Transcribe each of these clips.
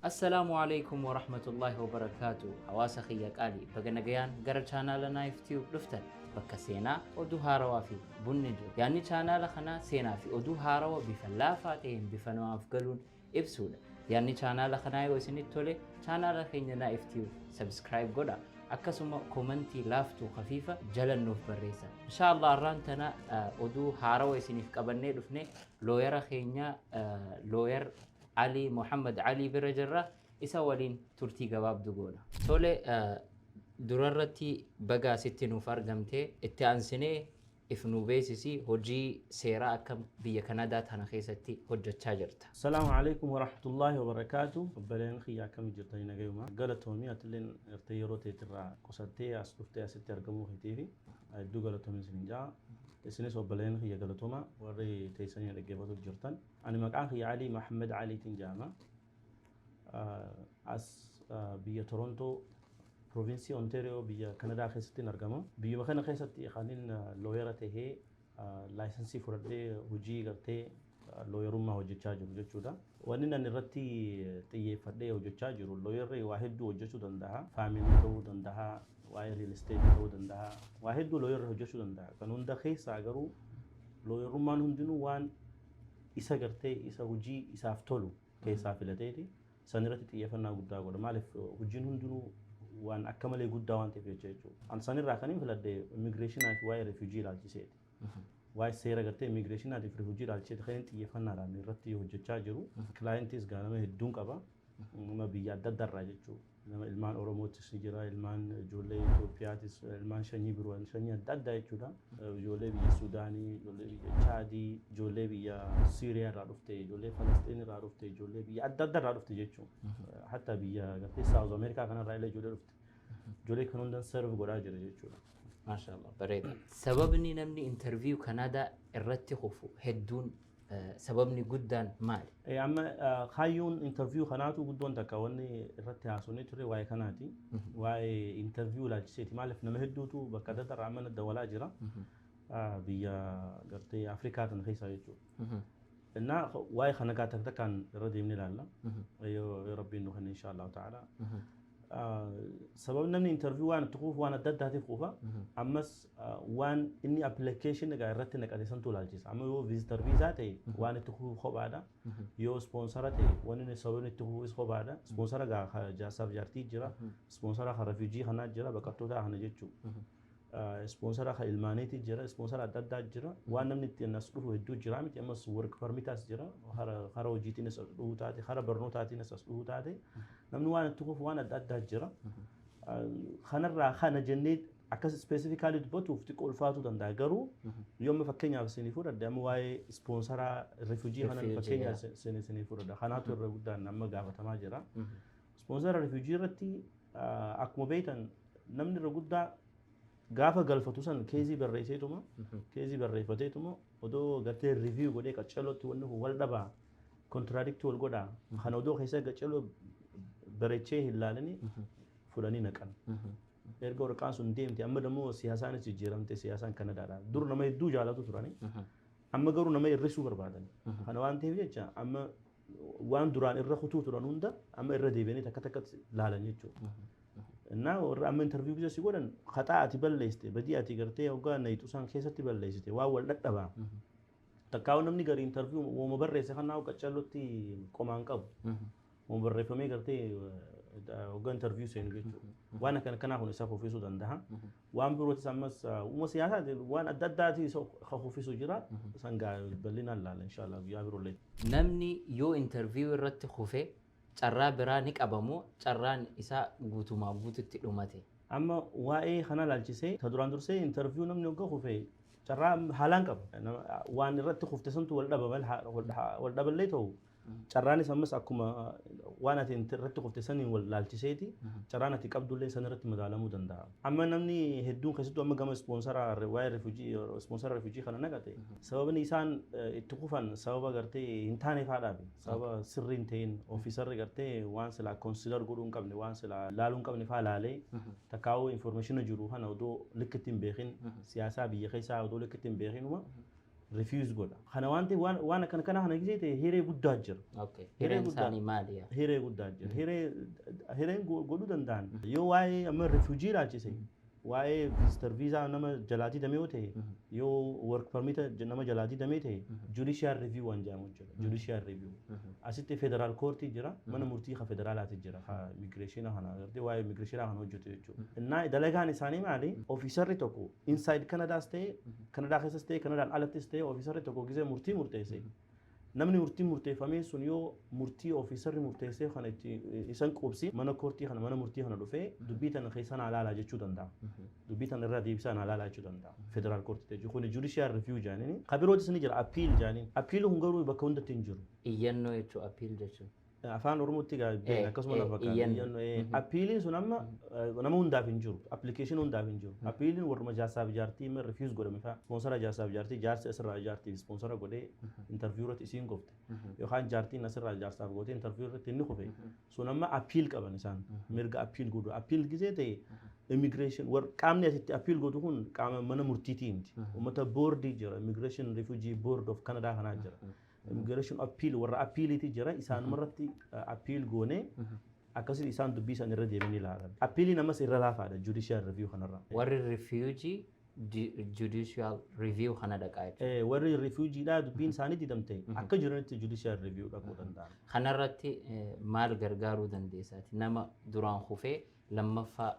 Assalaamu alaikum warahmatullaahi wabarakaatu. Hawaasa kiyya qaali, baga nagayaan gara chaanaala Naayif Tube dhuftan, bakka seenaa, oduu haarawaa fi bunni jiru. Yaadni chaanaala kanaa seenaa fi oduu haarawa bifa laafaa ta'een, bifa namaaf galuun ibsuudha. Yaadni chaanaala kanaa yoo isinitti tole, chaanaala keenya Naayif Tube subscribe godha. Akkasuma komantii laaftuu kafiifa jala nuuf barreessa. Inshaallah, har'aan tana oduu haarawa isiniif qabannee dhufne. Looyara keenya, lawyer Ali Muhammad Ali bira jirra. Isa waliin turtii gabaabdu goona. Tole, durarratti baga asitti nuuf argamte. Itti aansinee if nuu beeksisi, hojii seeraa akkam biyya Kanadaa tana keessatti hojjechaa jirta? Salaamu alaikum warahmatullahi wabarakaatu. Obboleen kiyya, akkami jirtanii? Nagayuma? Galatoomii, atilleen gartee yeroo teetirraa qusattee as dhuftee asitti argamuu keetiifi hedduu galatoomiin isinin jaa. Isinis obboleen kiyya galatooma, warri teessanii dhaggeeffatuuf jirtan. Ani maqaan kiyya Alii Mahammed Aliitiin jedhama. As biyya Torontoo, provinsii Ontario, biyya Kanadaa keessatti argama. Biyyuma kana keessatti kanin looyera tahee laayisensii fudhadhee hojii gartee looyerummaa hojjechaa jiru jechuudha. Wanni nan irratti xiyyeeffadhee hojjechaa jiru, looyerri waa hedduu hojjechuu danda'a. Family ta'uu danda'a, waa'ee real estate ta'uu danda'a. Waa hedduu looyerri hojjechuu danda'a. Kan hunda keessaa garuu looyerummaan hundinuu waan isa gartee isa hojii isaaf tolu keessaa filateeti san irratti xiyyeeffannaa guddaa godha. Maaliif? Hojiin hundinuu waan akka malee guddaa waan ta'eef jecha jechuudha. An sanirraa kan hin filadhe immigireeshinaa fi waa'ee refugee ilaalchiseeti. Waa'ee seera gartee immigireeshinaa fi refugee ilaalchiseeti kan hin xiyyeeffannaadhaan irratti hojjechaa jiru. Clientis gaa nama hedduun qaba. Nama biyya adda addaa irraa jechuudha. Nama ilmaan Oromootis ni jira, ilmaan ijoollee Itoophiyaatis, ilmaan sanyii biroo, sanyii adda addaa jechuudha. Ijoollee biyya Suudaanii, ijoollee biyya Chaadii, ijoollee biyya Siiriyaa irraa dhufte, ijoollee Falastiin irraa dhufte, ijoollee biyya adda addaa irraa dhufte jechuudha. Hatta biyya gartee South Ameerikaa kanarraa illee ijoollee dhufte. Ijoollee kan hundan serve godhaa jira jechuudha. Maashaallah, bareeda. Sababni namni interview Kanaadaa irratti kufu hedduun, sababni guddaan maali? Amma kaayyoon interview kanaatu guddoon takka wanni irratti haasofnee ture waa'ee kanaati. Waa'ee interview ilaalchiseeti. Maaliif? Nama hedduutu bakka adda addaa irraa amma dawalaa jira. Biyya gartee Afrikaa tana keessaa jechuudha. Innaa waa'ee kana gaa takka takkaan irra deemnee ilaalla. Yoo Rabbiin nu kenne, insha Allahu ta'ala. Sababni namni interview waan itti kufu waan adda addaatiif kufa. Ammas waan inni application egaa irratti naqate santu ilaalchisa. Amma yoo visitor visa ta'e waan itti kufu kophaadha. Yoo sponsora ta'e wanni inni sababni itti kufus kophaadha. Sponsora gaa jaarsaaf jaartii jira. Sponsora kan refugee kanaa jira, baqattoota kana jechuudha. Sponsora kan ilmaaniiti jira. Sponsora adda addaa jira. Waan namni ittiin as dhufu hedduu jira miti? Ammas work permitaas jira. Hara hojiitiinis as dhufu taate, hara barnootaatiinis as dhufu taate, namni waan itti kufu waan adda addaa jira. Kanarraa kana jennee akkas specifically dubbatuuf xiqqoo ulfaatuu danda'a. Garuu yoo amma fakkeenyaaf isinii fudhadhe, amma waa'ee sponsoraa refugee kana fakkeenyaaf isinii fudhadha. Kanaatu irra guddaan amma gaafatamaa jira. Sponsora refugee irratti akkuma beektan namni irra guddaa gaafa galfatu san caseii barreesseetuma, caseii barreeffateetuma, odoo gartee review godhee qaccalootti wanni kun wal dhabaa, contradict wal godhaa, kana odoo keessa qaccaloo bareechee hin laalini fudhanii naqan. Erga waraqaan sun deemte amma immoo siyaasaanis jijjiiramte, siyaasaan Kanadaadha. Dur nama hedduu jaalatu turani. Amma garuu nama hir'isuu barbaadan. Kana waan ta'eef jecha amma waan duraan irra kutuu turan hunda amma irra deebi'anii takka takkatti laalan jechuudha. Innaa warra amma interview keessa si godhan haxaa ati balleessite, badii ati gartee hoggaa nayitu isaan keessatti balleessite waan wal dhadhabaa. Takkaa'u namni gari interview wooma barreesse kanaa qaccallotti qomaan qabu. Wooma barreeffamee gartee hoggaa interview seenu jechuudha. Waan akkana kanaa kun isa kuffisuu danda'a. Waan birootis ammas uuma siyaasaati, waan adda addaati isa kuffisu jira. San gaa bal'inaan laala, inshallah, guyyaa biroollee. Namni yoo interview irratti kufe carraa biraa ni qabamoo carraan isaa guutumaa guututti dhumate? Amma waa'ee kana ilaalchisee, ta duraan dursee interview namni hoggaa kufe carraa haalaan qaba. Waan irratti kufte santu wal dhaba, wal dhaballee ta'u, carraanis ammas akkuma waan ati irratti kufte saniin wal laalchiseeti carraan ati qabdullee san irratti madaalamuu danda'a. Amma namni hedduun keessattuu amma gama sponsora waa'ee refugee, sponsora refugee kana naqate, sababni isaan itti kufan sababa gartee hin taane faadhaafi sababa sirrii hin ta'in, officerri gartee waan silaa consider godhuu hin qabne, waan silaa laaluu hin qabne faa laalee, takkaa'uu information jiru kana odoo likkitti hin beekin, siyaasaa biyya keessaa odoo likkitti hin beekinuma. Refuse godha. Kana waan ta'eef waan akkana kana gisee ta'e hiree guddaa jira. Hireen isaanii maali? Hiree guddaa jira. Hireen godhuu danda'an. Yoo waa'ee amma refugee ilaalchise, waa'ee visitor visa nama jalaa didame yoo ta'e, yoo work permit nama jalaa didamee ta'e, judicial review waan jedhamu jira. Judicial review. Asitti federal courtii jira. Mana murtii ka federaalaati jira. Ka immigration kana agartee waa'ee immigration kana hojjetu jechuudha. Innaa dalagaan isaanii maali? Officerri tokko inside Canadaas ta'e, Kanadaa keessas ta'e, Kanadaan alattis ta'e, officerri tokko gisee murtii murteesse, namni murtii murteeffamee sun yoo murtii officerri murteessee kana itti isan qubsi, mana courtii kana, mana murtii kana dhufee dubbii tana keessa naa laalaa jechuu danda'a. Dubbii tana irraa deebisaa naa laalaa jechuu danda'a. Federal courtii jechuun kun judicial review jaaniini. Kabirootis ni jira, appeal jaaniin. Appeal kun garuu bakka hundatti hin jiru. Iyyannoo jechuun, appeal jechuun. Afaan Oromootti gaa beekna akkasuma lafa fakkaata. Appealiin sun amma nama hundaaf hin jiru. Application hundaaf hin jiru. Appealiin warruma jaarsaaf jaartii immoo refuse godhame fa'a. Sponsora jaarsaaf jaartii, jaarsi asirraa jaartiif sponsora godhee interview irratti isiin kufte. Yookaan jaartiin asirraa jaarsaaf gootee interview irratti inni kufe. Sun amma appeal qaban isaan. Mirga appeal godhu. Appeal gisee ta'e immigration war qaamni asitti appeal godhu kun qaama mana murtiitii miti. Uummata boordii jira. Immigration Refugee Board of Canada kanaa jira. Immigration appeal warra appealiiti jira, isaanumarratti appeal goonee akkasitti isaan dubbii isaan irra deemanii ilaalan. Appealiin ammas irra laafaadha judicial review kanarra. Warri refugee judicial review kana dhaqaa jechuudha. Warri refugeedhaa dubbiin isaanii didamte akka jiranitti judicial review dhaquu danda'an. Kanarratti maal gargaaruu dandeessaati? Nama duraan kufee lammaffaa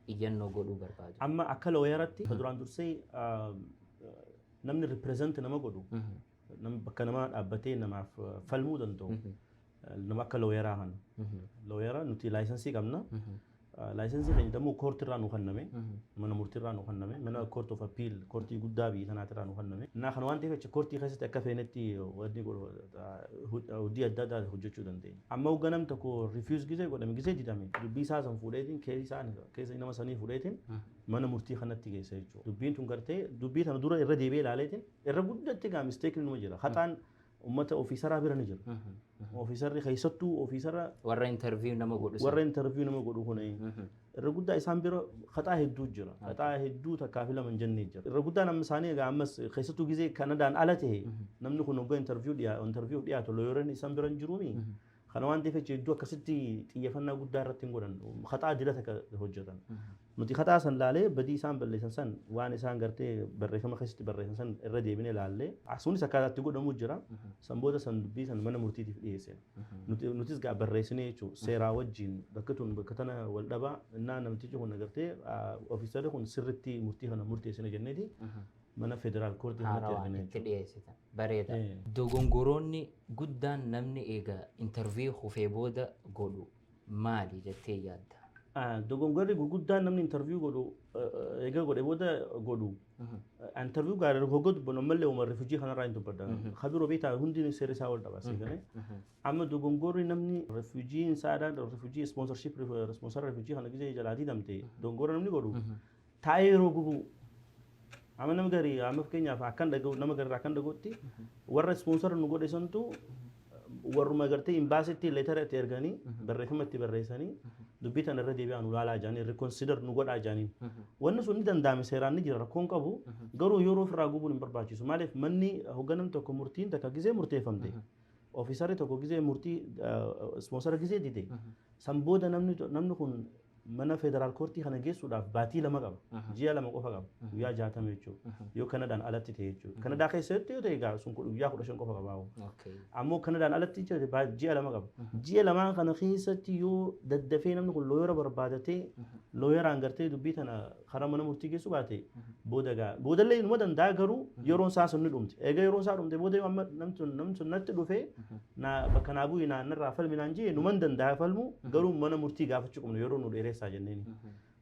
iyyannoo godhuu barbaadu. Amma akka lawyeratti duraan dursee namni represent nama godhu, nama bakka namaa dhaabbatee namaaf falmuu danda'u, nama akka lawyeraa kana. Lawyera nuti licensii qabna. Licensii keenya immoo courtirraa nu kenname. Mana murtiirraa nu kenname. Mana Court of Appeal, courtii guddaa biyya tanaatirraa nu kenname. Innaa kana waan ta'eef jecha courtii keessatti akka feenetti wanni hojii adda addaa hojjechuu dandeenya. Amma hogga nam tokko refuse gisee godhame, gisee didame, dubbii isaa san fuudheetiin, keessa isaa keessa nama sanii fuudheetiin mana murtii kanatti geessa jechuudha. Dubbiin tun gartee dubbii tana dura irra deebi'ee ilaaleetiin irra guddatti gaa mistakeni numa jira. Haxaan uummata officeraa bira ni jira. Officerri keessattuu officera Warra interview nama godhu. Warra interview nama godhu kun irra guddaa isaan bira haxaa hedduu jira. Haxaa hedduu takkaa fi lama hin jennee jira. Irra guddaa namni isaanii egaa ammas keessattuu gisee Kanadaan ala ta'e namni kun hoggaa interview dhiyaatu lawyerri isaan bira hin jiruumi. Kana waan ta'eef jecha hedduu akkasitti xiyyeeffannaa guddaa irratti hin godhan. Haxaa dila takka hojjetan. Nuti haxaa san laalee badii isaan balleessan san, waan isaan gartee barreeffama keessatti barreessan san irra deebinee laallee, sunis akkaataatti godhamu jira. San booda san dubbii san mana murtiitiif dhiyeessine. Nutis gaa barreessinee jechuudha seeraa wajjin bakka tun bakka tana wal dhabaa innaa namtichi kun agartee officerri kun sirritti murtii kana murteessine jenneeti mana federal courtii kanatti Haarawaan ergine itti jechuudha. Dhiyeessitan. Bareeda. Dogongoroonni guddaan namni eega interview kufee booda godhu maali jettee yaadda? Dogongorri gurguddaan namni interview godhu eega godhe booda godhu, interview gaarii hogga dubbannu ammallee uuma refugee kanarraa hin dubbadda. Kabiroo beektaa hundi seerri isaa wal dhaba seegane. Amma dogongorri namni refugeen isaadhaan refugee sponsorship sponsor refugee kana gisee jalaa didamte dogongorri namni godhu taa'ee yeroo gubuu. Amma nama garii, amma fakkeenyaaf akkan dhaga'u, nama garii akkan dhaga'utti warra sponsor nu godhe santu warruma gartee embassytti lettera itti erganii, barreeffama itti barreessanii, dubbii tana irra deebi'aa nu laalaa jedhanii, reconsider nu godhaa jedhanii. Wanni sun ni danda'ame, seeraan ni jira, rakkoon qabu, garuu yeroo ofirraa gubuun hin barbaachisu. Maaliif manni hoogganam tokko murtiin takka gisee murteeffamte, officerri tokko gisee murtii sponsora gisee dide, san booda namni kun mana federal courtii kana geessuudhaaf baatii 2 qaba. Ji'a 2 qofa qaba. Guyyaa 60 jechuudha. Yoo Kanadaan alatti ta'e jechuudha. Kanadaa keessatti yoo ta'e egaa sun guyyaa 15 qofa qaba. Ammoo Kanadaan alatti ji'a 2 qaba. Ji'a lamaan kana keessatti yoo daddafee namni kun lawyera barbaadatee lawyeraan gartee dubbii tana karaa mana murtii geessu baate, booda gaa boodallee inuma danda'a, garuu yeroon isaa sun ni dhumte. Egaa yeroon isaa dhumte booda yoo amma namni sun natti dhufee na bakka naa bu'i naa narraa falmi naan jee, numan danda'a falmu, garuu mana murtii gaafachuu qabnu yeroo nu dheeressaa jenneeni.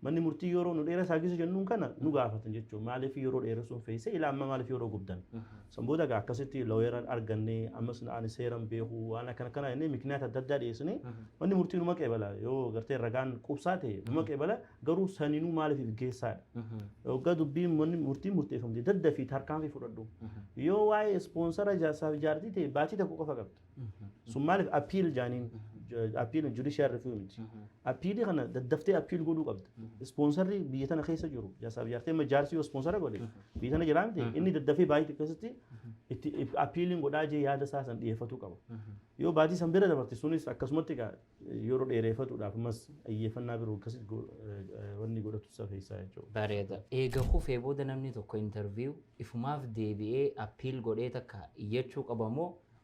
Manni murtii yeroo nu dheeressaa keessa jennuun kana nu gaafatan jechuudha. Maaliif yeroo dheeressuun fe'ise ilaa amma maaliif yeroo gubdan? San booda gaa akkasitti lawyera argannee, ammas ani seeran beeku waan akkana kana jennee mikniyaata adda addaa dhiyeessinee, manni murtii numa qeebala yoo gartee ragaan qubsaa ta'e numa qeebala, garuu saninuu maaliif geessaadha. Yoggaa dubbiin manni murtii murteeffamte dadda fi tarkaanfii fudhadhu. Yoo waa'ee sponsora jaarsaaf jaartii ta'e baatii 1 qofa qabda. Sun maaliif appeal jaaniin. Appeal judicial review miti. Appealii kana daddaftee appeal godhuu qabda. Sponsorri biyya tana keessa jiru, jaarsaaf jaartee, amma jaarsi yoo sponsora godhe biyya tana jiraa miti, inni daddafee baay'ee keessatti itti appealiin godhaa jee yaada isaa san dhiyeeffatuu qaba. Yoo baatii san bira dabarte, sunis akkasumatti egaa yeroo dheereeffatuudhaaf ammas xiyyeeffannaa biroo akkasitti wanni godhatu safeessaa jechuudha. Bareeda. Eega kufee booda namni tokko interview ifumaaf deebi'ee appeal godhee takka iyyachuu qaba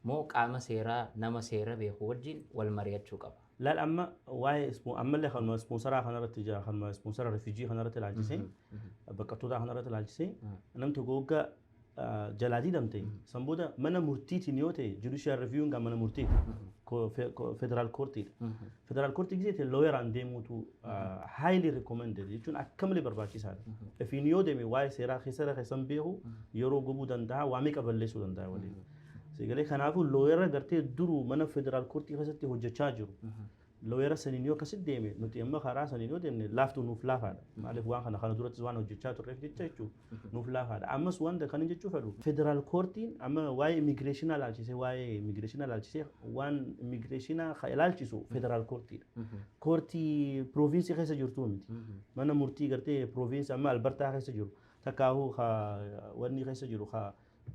moo qaama seeraa, nama seera beeku wajjin wal mari'achuu qaba? Laal, amma waa'ee ammallee kanuma sponsoraa kanarratti jira, kanuma sponsora refugee kanarratti ilaalchisee, baqattoota kanarratti ilaalchisee, namni tokko waggaa jalaa didamte san booda mana murtiitiin yoo ta'e, judicial review kan mana murtiiti, federal courtiidha. Federal courtii gisee ta'e lawyeraan deemuutu highly recommended jechuun akka malee barbaachisaadha. Ifiin yoo deeme waa'ee seeraa keessa keessan beeku yeroo gubuu danda'a, waa meeqa balleessuu danda'a waliin. Sigalee kanaafuu lawyera gartee duruu mana federal courtii keessatti hojjechaa jiru. Lawyera saniin yoo akkasitti deeme, nuti amma karaa saniin yoo deemne laaftuu nuuf laafaadha. Maaliif, waan kana kana durattis waan hojjechaa turreef jecha jechuudha, nuuf laafaadha. Ammas wanta kan jechuu fedhu, federal courtiin amma waa'ee immigrationaa ilaalchisee, waa'ee immigrationaa ilaalchisee, waan immigrationaa ilaalchisu federal courtiidha. Courtii provinceii keessa jirtu miti. Mana murtii gartee provinceii amma Albertaa keessa jiru takkaahuu wanni keessa jiru,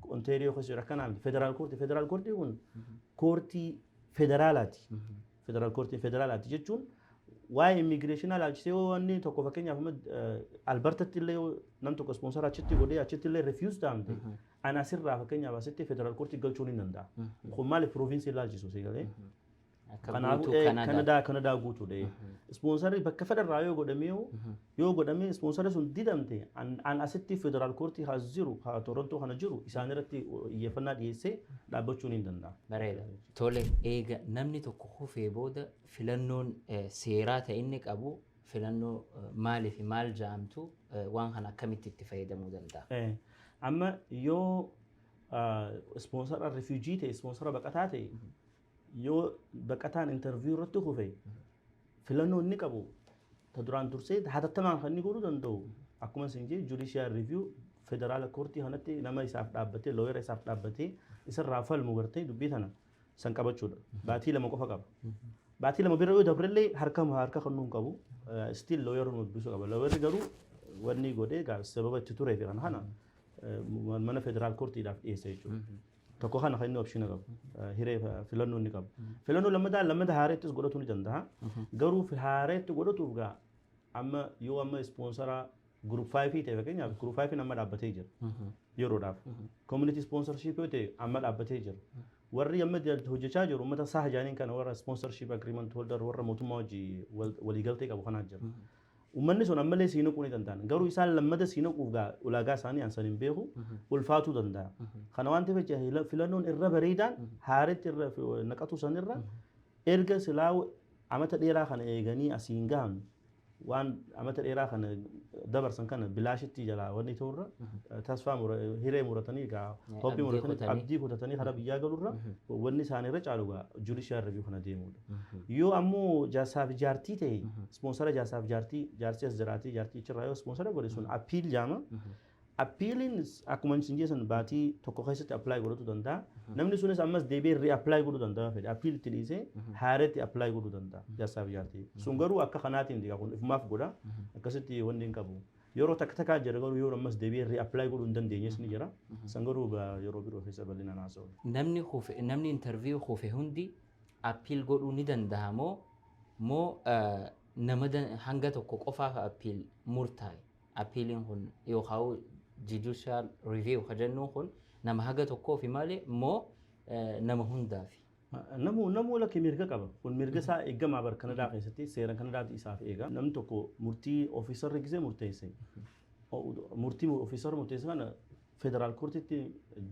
Ontario keessa jiru akkanaa miti. Federal courtii, federal courtii kun courtii federaalaati. Federal courtii federaalaati jechuun waa'ee immigrationaa ilaalchisee yoo wanni tokko, fakkeenyaaf amma Albertatti illee yoo nam tokko sponsora achitti godhee achitti illee refuse ta'amte, ana asirraa fakkeenyaaf asitti federal courtii galchuu ni danda'a. Kun maaliif provinceii ilaalchisu si galee? Akka Kanaafuu guutuu Kanadaa. Kanadaa guutuudha. Sponsorri bakka fedharraa yoo godhamee, yoo godhamee sponsorri sun didamte, an asitti federal courtii haa jiru, haa Torontoo kana jiru, isaan irratti xiyyeeffannaa dhiyeessee dhaabbachuu ni danda'a. Bareeda. Tole, eega namni tokko kufee booda filannoon seeraa ta'e inni qabu filannoo maalii fi maal ja'amtu, waan kana akkamitti itti fayyadamuu danda'a? Amma yoo sponsora refugee ta'e, sponsora baqataa ta'e, yoo baqataan interview irratti kufe, filannoo inni qabu ta duraan dursee hatattamaan kan inni godhuu danda'u, akkuma isin jee, judicial review federal courtii kanatti nama isaaf dhaabbatee, lawyera isaaf dhaabbatee isarraa falmu gartee dubbii tana san qabachuudha. Baatii 2 qofa qaba. Baatii 2 bira yoo dabrellee harka harka kennuu hin qabu. Still lawyera nu dubbisuu qaba. Lawyerri garuu wanni godhee sababa itti turee fi kana mana federal courtiidhaaf dhiyeessa jechuudha. Tokko kana kan inni optiona qabu. Hiree filannoo inni qabu. Filannoo lammataa, lammata haareettis godhachuu ni danda'a. Garuu haareetti godhatuuf gaa amma yoo amma sponsora group 5 ta'e, fakkeenyaaf group 5 amma dhaabbatee jira. Yeroodhaaf. Community sponsorship yoo ta'e amma dhaabbatee jira. Warri amma hojjechaa jiru uummata saha jaaniin kana, warra sponsorship agreement holder, warra mootummaa hojii waliigaltee qabu kanaa jira. Uummanni sun ammallee sii naquu ni danda'an. Garuu isaan lammata sii naquuf gaa ulaagaa isaanii an san hin beeku, ulfaatuu danda'a. Kana waan ta'eef jecha filannoon irra bareedaan haaretti irra naqatu sanirra erga silaa amata dheeraa kana eeganii asiin gahan, waan amata dheeraa kana dabarsan kana bilaashitti jalaa wanni ta'urra, tasfaa hiree muratanii gaa hophii muratanii abdii kutatanii karaa biyyaa galurra, wanni isaanii irra caalu gaa judicial review kana deemudha. Yoo ammoo jaarsaaf jaartii ta'e, sponsora jaarsaaf jaartii, jaarsi as jiraatii jaartii achirraa yoo sponsora godhe, sun appeal jaama. Appealiin akkuma isin jeessan baatii 1 keessatti apply godhachuu danda'a. Namni sunis ammas deebi'ee re-apply godhuu danda'a fedhe. Appeal itti dhiisee haareetti apply godhuu danda'a jaarsaaf jaartii. Sun garuu akka kanaatiin diga kun ifumaaf godha. Akkasitti wanni hin qabu. Yeroo takka takkaa jira garuu yeroo ammas deebi'ee re-apply godhuu hin dandeenyes ni jira. San garuu yeroo biroo keessa bal'inaan haasa'u. Namni kufe, namni interview kufe hundi appeal godhuu ni danda'a moo nama hanga tokko qofaaf appeal murtaa'e? Appealiin kun yookaan judicial review ka jennuun kun nama haga tokkoofi malee moo nama hundaafi? Namuu lakkee mirga qaba. Kun mirga isaa eegamaa bar Kanadaa keessatti seera Kanadaatu isaaf eega. Namni tokko murtii officerri gisee murteesse. Murtii officerri murteesse kana federal courtitti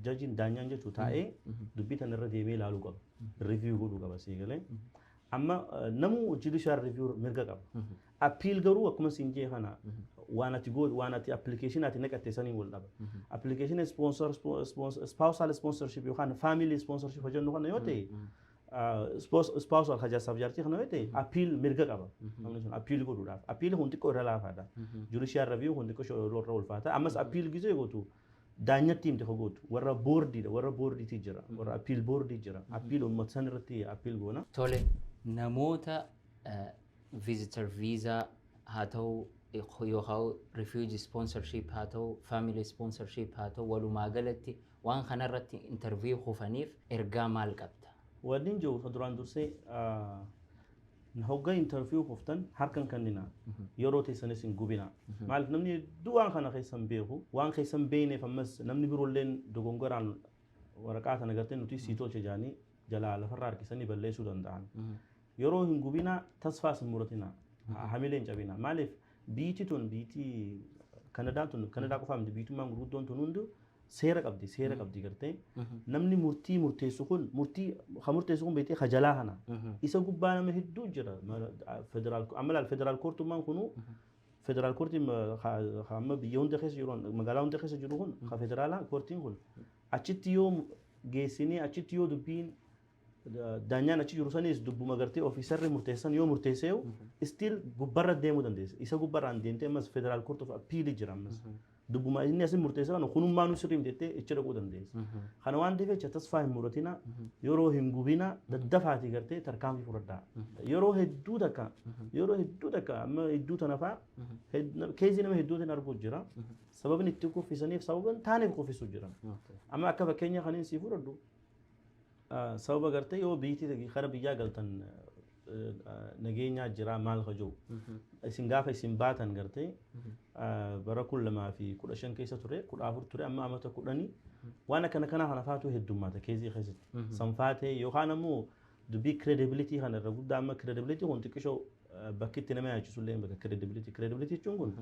judgeiin, daanyaan jechuu, taa'ee dubbii tana irra deemee ilaaluu qaba. Review godhuu qaba sii galee. Amma namuu judicial review mirga qaba. Appeal garuu akkuma siin jee kana waan ati gootu, waan ati application ati naqatte saniin wal dhaba. Application sponsor spousal sponsorship yookaan family sponsorship hojjennu kana yoo ta'e, spousal jaarsaaf jaartii kana yoo ta'e, appeal mirga qaba. Namni sun appeal godhuudhaaf. Appeal kun xiqqoo irra laafaadha. Judicial review kun xiqqoo irra ulfaata. Ammas appeal gizee gootu daanyatti himte ka gootu warra boardiidha, warra boardiitii jira, warra appeal boardii jira. Appeal uummata san irratti appeal goona. Tole. Namoota visitor visa haa ta'u yookaan refugee sponsorship haa ta'u, family sponsorship haa ta'u, walumaa galatti waan kanarratti interview kufaniif ergaa maal qabda? Wanni jiru duraan dursee, hogga interview kuftan harkan kenninaa, yeroo teessanis hin gubinaa. Maaliif? Namni hedduu waan kana keessa hin beeku. Waan keessa hin beekneef ammas namni biroolleen dogongoraan waraqaa kana gartee nuti sii tolche jaanii jalaa lafarraa harkisanii balleessuu danda'an. Yeroo hin gubinaa, tasfaas hin muratinaa, hamilee hin cabinaa. Maaliif? Biitti tun, biitti Kanadaan tun, Kanadaa qofaa miti, biitummaan gurguddoon tun hundi seera qabdi, seera qabdi. Gartee namni murtii murteessu kun, murtii ha murteessu kun beektee kajalaa kana isa gubbaa nama hedduu jira. Federal, amma laal, federal courtummaan kunu, federal courtiin amma biyya hunda keessa jiru, magaalaa hunda keessa jiru kun, ka federaalaa courtiin kun, achitti yoo geessinee, achitti yoo dubbiin daanyaan achi jiru sanis dubbuma gartee officerri murteessan yoo murteesseeyu, still gubbarra deemuu dandeessa. Isa gubbarraan deemtee ammas federal court of appeal jira. Ammas dubbuma inni asin murteesse kana kunummaa nu sirrii jettee ichi dhaquu dandeessa. Kana waan ta'eef jecha tasfaa hin muratina, yeroo hin gubina, daddafaatii gartee tarkaanfii fudhadhaa. Yeroo hedduu takka amma hedduu tana faa caseii nama hedduutiin arguu jira. Sababni itti kuffisaniif sababa hin taaneef kuffisuu jira. Amma akka fakkeenya kaniin sii fudhadhu, sababa gartee yoo biyyittii kara biyyaa galtan nageenyaa jira maal hojuu isin gaafa isin baatan gartee bara 2015 keessa ture, 14 ture, amma amata 10 waan akkana kana kana faatu heddummaata caseii keessatti sanfaatee, yookaan ammoo dubbii credibility kana irra guddaa. Amma credibility kun xiqqishoo bakki itti nama yaachisu illee bakka credibility. Credibility jechuun kun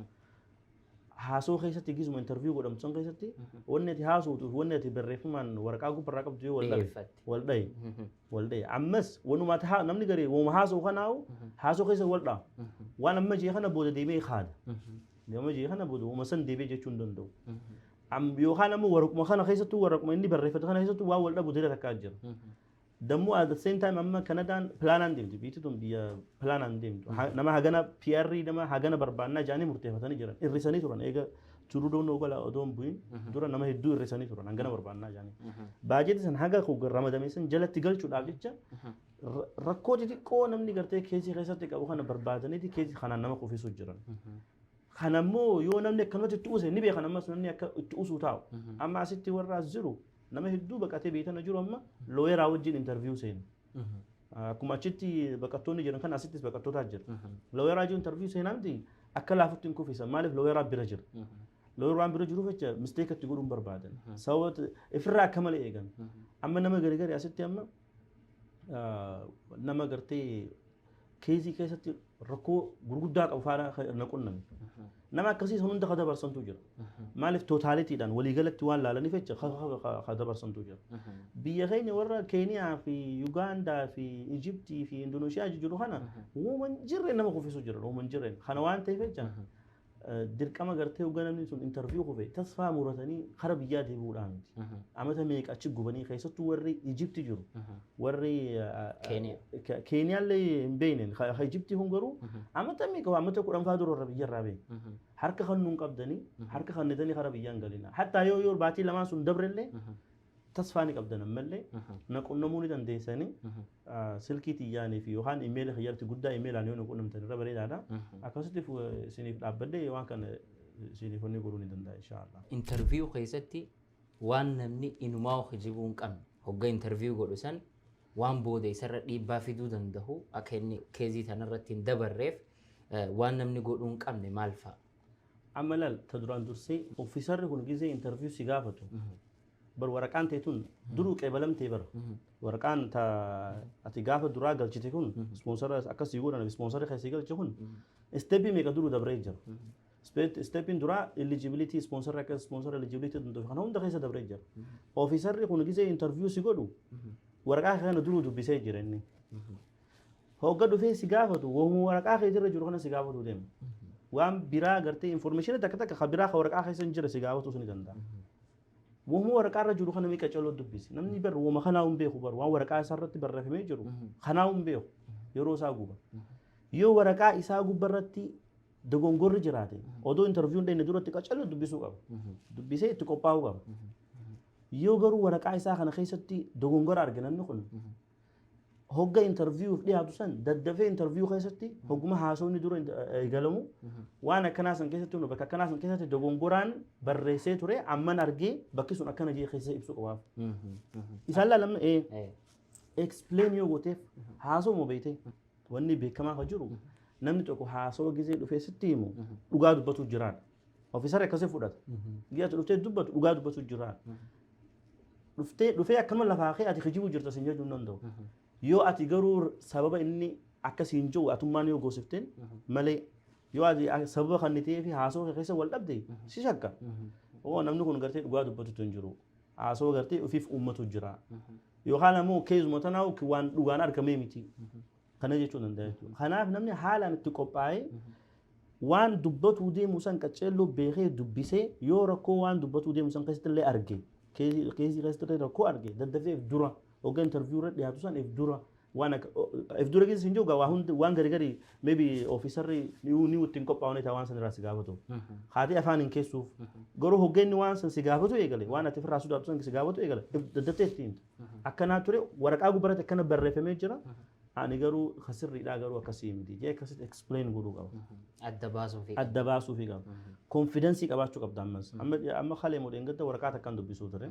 haasoo keessatti, gizuma interview godhamtu san keessatti, wanni ati haasootu fi wanni ati barreeffamaan waraqaa gubbarraa qabdu yoo wal dhabe, wal dhaye, wal dhaye. Ammas wanumaa tahaa namni garee wama haasoo kanaa'u haasoo keessa wal dha'a. Waan amma jee kana booda deemee haada, amma jee kana booda wama san deebee jechuu hin danda'u. Yookaan ammoo waraquma kana keessattuu, waraquma inni barreeffate kana keessattuu waan wal dhabu dira takkaa jira. Dammoo at the same time amma Kanadaan planaan deemti. Biyyi tun biyya planaan deemtu. Nama hagana PR, nama hagana barbaannaa jedhanii murteeffatanii jiran. Hir'isanii turan, eega Trudeaun ogala odoo hin bu'in dura nama hedduu hir'isanii turan, hangana barbaannaa jedhanii. Baajetii san haga ramadame san jalatti galchuudhaaf jecha rakkoo xixiqqoo namni gartee caseii keessatti qabu kana barbaadaniiti caseii kanaan nama kuffisuu jiran. Kanammoo yoo namni akkanumatti itti use ni beekan, ammas namni akka itti usuu taa'u. Amma asitti warra as jiru nama hedduu baqatee beekana jiru amma lawyeraa wajjin interview seenu. Akkuma achitti baqattoonni jiran kan asittis baqattootaa jira. Lawyeraa wajjin interview seenaa miti, akka laafutti hin kuffisan. Maaliif? Lawyeraa bira jira. Lawyeraa bira jiruuf jecha mistake itti godhuun barbaadan. Sababa ifirraa akka malee eegan. Amma nama gargari asitti amma nama gartee caseii keessatti rakkoo gurguddaa qabu faana na qunname. Nama akkasii san hunda ka dabarsantu jira. Maaliif? Totalitydhaan waliigalatti waan laalaniif jecha ka dabarsantu jira. Biyya keenya warra Keeniyaa fi Yugaandaa fi Ijiptii fi Indoneeshiyaa jiru kana uuman jirreen nama kuffisu jira, uuman jirreen. Kana waan ta'eef jecha dirqama gartee hoggaa namni sun interview kufe tasfaa muratanii kara biyyaa deebi'uudhaan miti. Amata meeqa achi gubanii, keessattuu warri Ijipti jiru. Warri Keeniyaallee hin beekne. Ijiptii kun garuu amata meeqa, amata 10 faa dura warra biyyarraa beeku. Harka kan nuun qabdanii harka kannitanii kara biyyaan galina. Hattaa yoo baatii lamaan sun dabrellee tasfaa ni qabdan, ammallee na qunnamuu ni dandeessanii. Silkii xiyyaanii fi yookaan imeela kiyyarratti guddaa imeelaan yoo na qunnamtan irra bareedaadha. Akkasitti isiniif dhaabbadhee waan kana isiniif wanni godhuu ni danda'a, inshaallah. Interview keessatti waan namni inumaa kijibuu hin qabne, hogga interview godhu san waan booda isarra dhiibbaa fiduu danda'u, akka inni caseii tanarratti hin dabarreef waan namni godhuu hin qabne maal fa'a? Amma laal, ta duraan dursee officerri kun gizee interview si gaafatu bar waraqaan ta'e tun duruu qeebalamtee bara. Waraqaan ta ati gaafa duraa galchite kun, sponsora akkasii godhan, sponsorri keessi galche kun stepii meeqa duruu dabree jira. Stepiin duraa eligibility, sponsorri akka sponsor eligibility danda'u kana hunda keessa dabree jira. Officerri kun gizee interview si godhu waraqaa kana duruu dubbisee jira inni. Hogga dhufee si gaafatu woomuu waraqaa keetirra jiru kana si gaafatu deema. Waan biraa gartee information takka takka ka biraa ka waraqaa keessa hin jira si gaafatu ni danda'a. Woomuu waraqaa irra jiru kana meeqa caloo dubbisi. Namni bar wooma kanaa hin beeku, bar waan waraqaa isaa irratti barreeffamee jiru kanaa hin beeku, yeroo isaa guba. Yoo waraqaa isaa gubbarratti dogongorri jiraate, odoo interviewn dhayne duratti qacaloo dubbisuu qaba. Dubbisee itti qophaa'uu qaba. Yoo garuu waraqaa isaa kana keessatti dogongora arge namni kun, Hogga interviewf dhiyaatu san daddafee interview keessatti hogguma haasawni dura eegalamu, waan akkanaa san keessatti, bakka akkanaa san keessatti dogongoraan barreessee ture, amman argee bakki sun akkana jee keessa ibsu qabaaf. Isaan laalamna explain yoo gooteef haasawuma beeyte, wanni beekamaa ka jiru namni tokko haasawa gizee dhufee sitti himu dhugaa dubbatu jiraan. Officerri akkasii fudhata. Gizee ati dhuftee dubbatu dhugaa dubbatu jiraan. Dhuftee dhufee akkanuma lafaa kee ati kijibu jirta sin jechuu hin danda'u. Yoo ati garuu sababa inni akkasiin jiru atummaan yoo goosifteen malee, yoo ati sababa kan ta'ee fi haasawaa kee keessa wal dhabde si shakka. Oo, namni kun gartee dhugaa dubbatutu hin jiru. Haasawaa gartee ofiif uummatu jira. Yookaan ammoo keessuma tanaa waan dhugaan argamee miti. Kana jechuu danda'a jechuudha. Kanaaf namni haalaan itti qophaa'ee waan dubbatuu deemu san qaceelloo beekee dubbisee, yoo rakkoo waan dubbatuu deemu san keessatti illee arge, keesii keessatti illee rakkoo arge, daddafee if dura hogga interview irra dhiyaatu san if dura waan akka if dura keessa hin jiru waa hundi waan gari gari maybe officerri ni ittiin qophaa'u ta'aa waan san irraa si gaafatu. Haati afaan hin keessuuf garuu hoggeenni waan san si gaafatu eegale, waan ati ofirraa sodaatu san si gaafatu eegale, daddaftee itti himta. Akkanaa ture, waraqaa gubbaratti akkana barreeffamee jira. Ani garuu kasirriidhaa garuu akkasii miti jee akkasitti explain godhuu qaba. Adda baasuu fi Adda baasuu fi qaba. Confidence qabaachuu qabda ammas. Amma kalee modeen gadda waraqaa takkaan dubbisuu ture.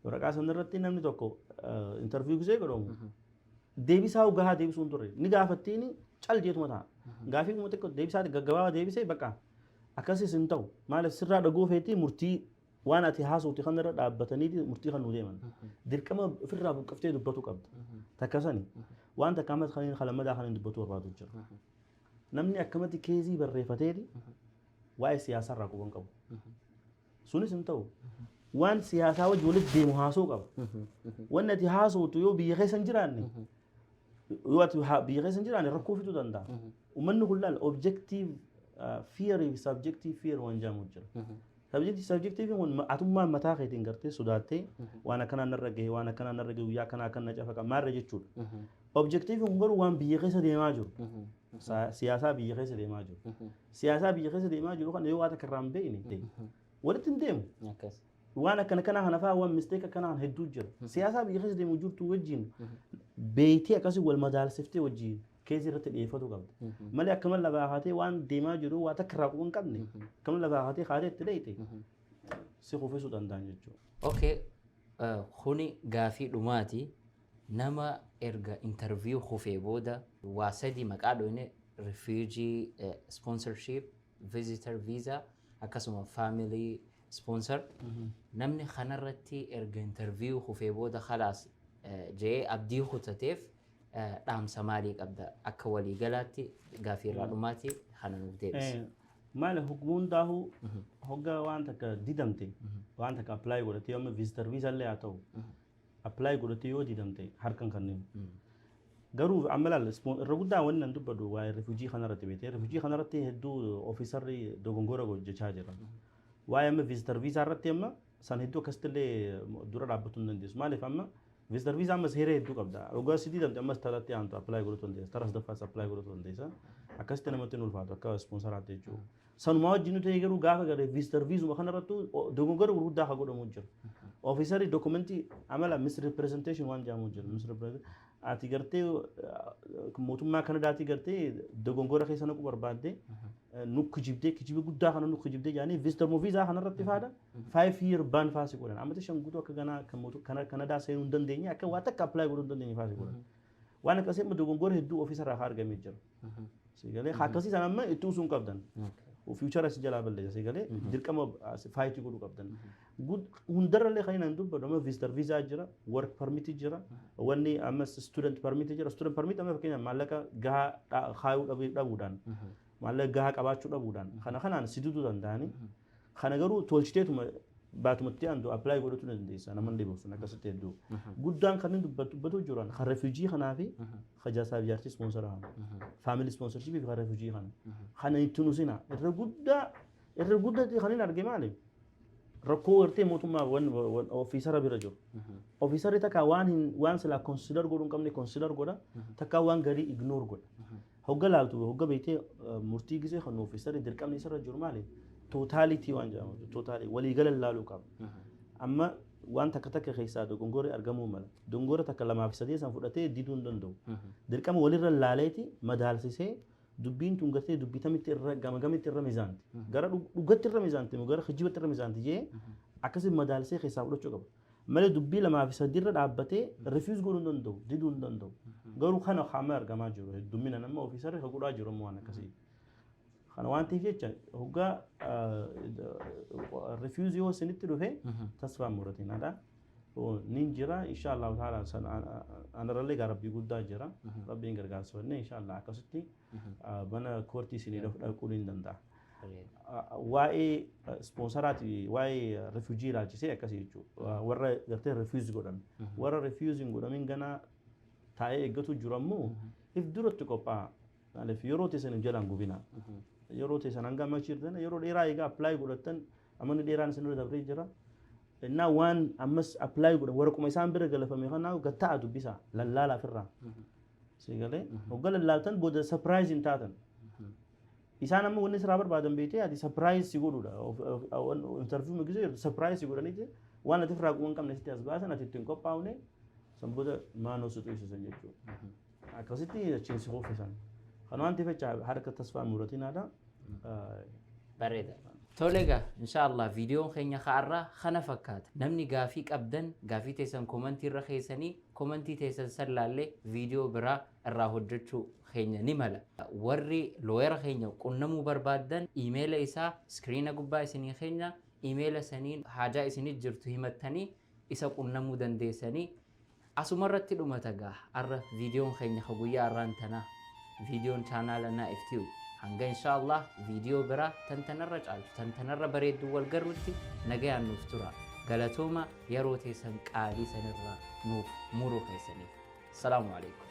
Waraqaa sanarratti namni tokko interview gisee godhamu deebisaa gahaa deebisuu hin turre. Ni gaafattiini cal jeetuma ta'a. Gaafii kuma xiqqoo deebisaa gaggabaabaa deebisee bakka akkasis hin ta'u. Maaliif sirraa dhaguu feetii murtii waan ati haasofte kanarra dhaabbatanii murtii kan nu deeman. Dirqama ofirraa buqqaftee dubbatu qabda. Takka sani. Waan takka ammas kan kalammadaa kan hin dubbatu barbaadu jira. Namni akkamatti case barreeffateeti waa'ee siyaasaarraa quban qabu. Sunis hin ta'u. Waan siyaasaa wajji walitti deemu haasoo qaba. Wanni ati haasoftu yoo biyya keessa hin jiraanne, yoo ati biyya keessa hin jiraanne rakkoo fiduu danda'a. Uummanni kun laal, objective fear fi subjective fear waan jedhamu jira. Subjective kun atummaan mataa keetiin gartee sodaattee waan akkanaa narra gahe, waan akkanaa narra gahe, guyyaa akkanaa akkan na cafaqa maarra jechuudha. Objective kun garuu waan biyya keessa deemaa jiru. Siyaasaa biyya keessa deemaa jiru. Siyaasaa biyya keessa deemaa jiru kana yoo waan takka irraa hin beekne walitti hin deemu. Waan akkana kanaa kana fa'aa waan mistake akkanaa kana hedduu jira. Siyaasaa biyya keessa deemu jirtu wajjin beektee akkasii wal madaalsiftee wajjin keessa irratti dhiyeeffatu qabda. Malee akkama lafaa kaatee waan deemaa jiru waa takka irraa quba hin qabne akkama lafaa kaatee kaatee itti dheeyte si kuffisuu danda'an jechuudha. Okay, kuni gaafii dhumaati. Nama erga interview kufee booda waa sadi maqaa dhoyne, refugee sponsorship, visitor visa, akkasuma family sponsor. Namni kanarratti erga interview kufee booda khalaas jee abdii kutateef dhaamsa maalii qabda? Akka waliigalaatti gaafii irraa dhumaati kana nuuf deebisi. Maali, hukmuun daahuu hogga waan takka didamte, waan takka apply godhatee, amma visitor visa illee haa ta'u, apply godhatee yoo didamte harkan kanneen. Garuu amma laal, irra guddaa wanni nan dubbadhu waa'ee refugee kanarratti beekte, refugee kanarratti hedduu officerri dogongora hojjechaa jira. Waa'ee amma visitor visa irratti amma san hedduu akkasitti illee dura dhaabbatuu hin dandeessu. Maaliif amma visitor visa amma seera hedduu qabda. Hoggaa si didamte ammas taratti aantu apply godhuu dandeessa. Tara sadaffaas apply godhuu dandeessa. Akkasitti namatti hin ulfaatu akka sponsораatti jechuudha. Sanumaa wajjin ta'e garuu gaafa garee visitor visuma kanarrattu dogongora gurguddaa haa godhamu jira. Officerri documentii amala misrepresentation waan jedhamu jira. Misrepresentation ati gartee mootummaa Kanadaatii gartee dogongora keessa naquu barbaadde, nu kijibdee, kijiba guddaa kana nu kijibdee jedhanii visitor moo visa kanarratti faada 5 year ban faasi godhan. Amata 5 guutuu akka ganaa kan Kanadaa seenuu hin dandeenye, akka waa takka apply godhuu hin dandeenye faasi godhan. Waan akkasii amma dogongora hedduu officerraa haa argamee jira. Sigalee akkasii sana amma itti usuu hin qabdan. Future si jalaa balleessa, sigalee dirqama fight godhuu qabdan. Hundarrallee kan inni dubbadu amma visitor visa jira, work permit jira, wanni ammas student permit jira. Student permit amma fakkeenyaaf maallaqa gahaa kaayuu dhabuudhaan, maallaqa gahaa qabaachuu dhabuudhaan kana kanaan si diduu danda'anii, kana garuu tolchiteetuma baatumatti aantu apply godhachuu dandeessa nama dhibu sun akkasitti hedduu. Guddaan kan inni dubbatu jiran kan refugee kanaa fi kan jaarsaa fi jaartii sponsor kana. Family sponsorship fi kan refugee kana. Kana itti nusina irra guddaa irra guddatti kan inni arge maali? Rakkoo gartee mootummaa officera bira jiru. Officerri takka waan hin waan silaa consider godhuu hin qabne consider godha, takka waan garii ignore godha. Hogga laaltu, hogga beektee murtii gisee kan officerri dirqamni isarra jiru maali? Totality waan jedhamu, totality waliigala laaluu qaba. Amma Waan takka takka keessaa dogongorri argamuu mala. Dogongora takka lamaaf sadii san fudhatee diduu hin danda'u. Dirqama walirra laaleeti madaalsisee, dubbiin tun gartee dubbii tamitti irra gama gamitti irra mizaanti. Gara dhugatti irra mizaanti moo gara kijibatti irra mizaanti jee akkasii madaalsee keessaa fudhachuu qaba. Malee dubbii lamaa fi sadiirra dhaabbatee refuse godhuu hin danda'u, diduu hin danda'u. Garuu kana hamma argamaa jiru heddummina nama officerri ka godhaa jiru ammoo waan akkasii. Kana waan ta'eef jecha hoggaa refuse yoo isinitti dhufe tasfaa muratinaadha. Nin jira, insha Allahu ta'ala, anarrallee gaa Rabbii guddaa jira. Rabbiin gargaarsifannee insha Allah akkasitti mana courtii isinii dhaquu ni danda'a. Waa'ee sponsoraati, waa'ee refugee ilaalchisee akkasii jechuudha. Warra gartee refuse godhame. Warra refuse hin godhamin ganaa taa'ee eeggatu jiru ammoo if duratti qophaa'a. Maaliif yeroo teessan hin jalaan gubina. Yeroo teessan hanga amma jirtan yeroo dheeraa egaa apply godhattan, amanni dheeraan isin irra dabree jira. Innaa waan ammas apply godhan waraquma isaan bira galafame kanaa gatta'a dubbisa lallaala ofirraa. Si galee hogga lallaaltan booda surprise hin taatan. Isaan amma wanni sirraa barbaadan beektee ati surprise si godhuudha. Interview gisee jirtu surprise si godhaniiti waan ati ofirraa quban hin qabne sitti as baasan, ati ittiin qophaa'une san booda maanoo si tuysisan jechuudha. Akkasitti achiin si kuffisan. Kana waan ta'eef jecha harka tasfaa muratinaadha. Bareeda. Tole egaa, inshaallah viidiyoon keenya ka'arraa kana fakkaata. Namni gaafii qabdan gaafii teessan commentii irra keessanii, commentii teessan san laallee viidiyoo biraa irraa hojjechuu keenya ni mala. Warri lawyera keenya qunnamuu barbaaddan emaila isaa screena gubbaa isinii keenya, emaila saniin haajaa isinit jirtu himattanii isa qunnamuu dandeessanii. Asuma irratti dhumata gaa arra viidiyoon keenya ka guyyaa arraan tanaa, viidiyoon chaanaala Naa'if Tube. Hanga inshaallah viidiyoo biraa tan tanarra caaltu, tan tanarra bareeddu wal garrutti nagayaan nuuf tura. Galatooma yeroo teessan qaalii sanirraa nuuf muruu keessaniif. Salaamu alaikum.